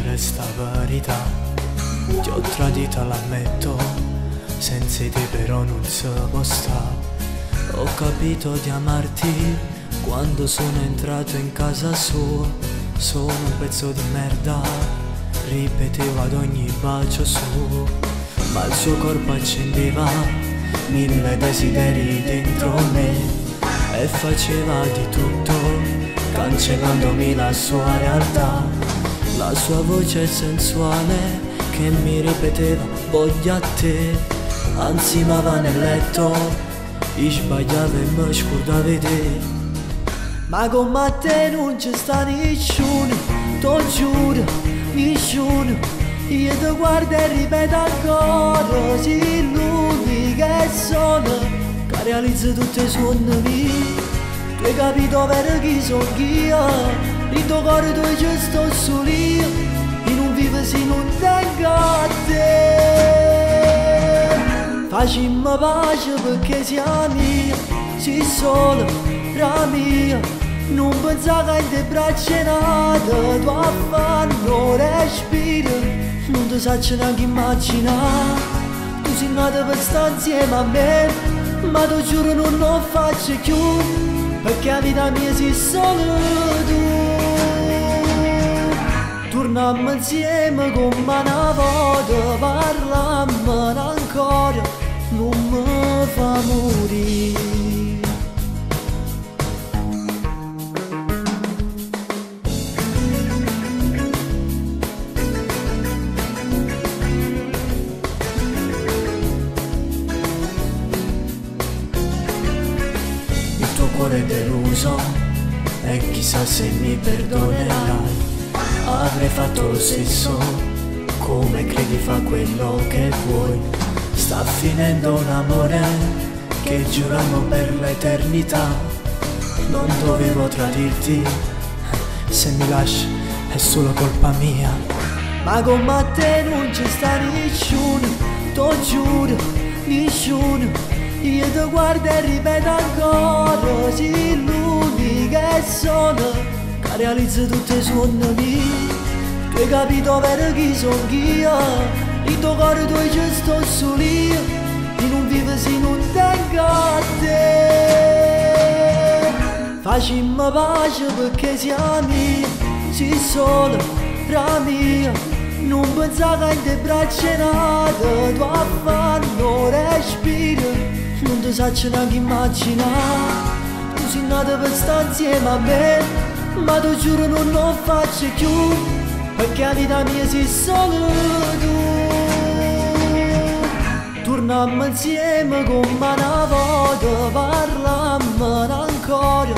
dicere sta verità. Ti ho tradita, l'ammetto, senza di te però non si può sta. Ho capito di amarti quando sono entrato in casa sua. Sono un pezzo di merda, ripetevo ad ogni bacio suo. Ma il suo corpo accendeva mille desideri dentro me e faceva di tutto, cancellandomi la sua realtà. La sua voce sensuale che mi ripeteva voglio a te, ansimava nel letto, io sbagliavo e mi scordavo di te. Ma come a te non ci sta nessuno, te giuro, nessuno. Io ti guardo e ripeto ancora, sei l'unica e sola che realizza tutti i sogni miei. Tu hai capito vero chi sono io, il tuo cuore tu ci sto solo io, io non vivo se non tengo a te. Facciamo pace perché siamo mia, sei sola, la mia. Non pensare che in te braccia nata, tu affanno respiro, non ti saccio neanche immaginare. Tu sei nata per stare insieme a me, ma ti giuro non lo faccio più, perché la vita mia sei solo tu. Torniamo insieme come una volta, parliamo ancora, non mi fa morire. Il tuo cuore è deluso e chissà se mi perdonerai. Avrei fatto lo stesso, come credi fa quello che vuoi. Sta finendo un amore che giurammo per l'eternità. Non dovevo tradirti, se mi lasci è solo colpa mia. Ma come a te non ci sta nessuno, te giuro, nessuno. Io ti guardo e ripeto ancora, sei l'unica e sola che realizza tutti i sogni miei. Tu hai capito vero chi sono io, il tuo cuore tu ci sto solo io, io non vivo se non tengo a te. Facciamo pace perché siamo mia, sei sola, la mia. Non pensare che in te braccia nata, tu affanno respiro, non ti saccio neanche immaginare. Tu sei nata per stare insieme a me, ma ti giuro non lo faccio più, perché la vita mia sei solo tu. Torniamo insieme come una volta, parliamo ancora,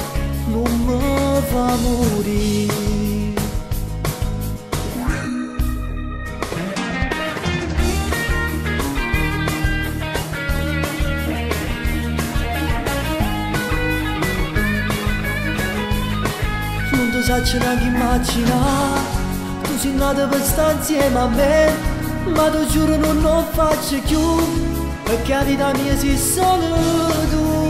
non mi fa morire. Non ti saccio neanche immaginare, tu sei nata per stare insieme a me, ma ti giuro non lo faccio più, perché la vita mia sei solo tu.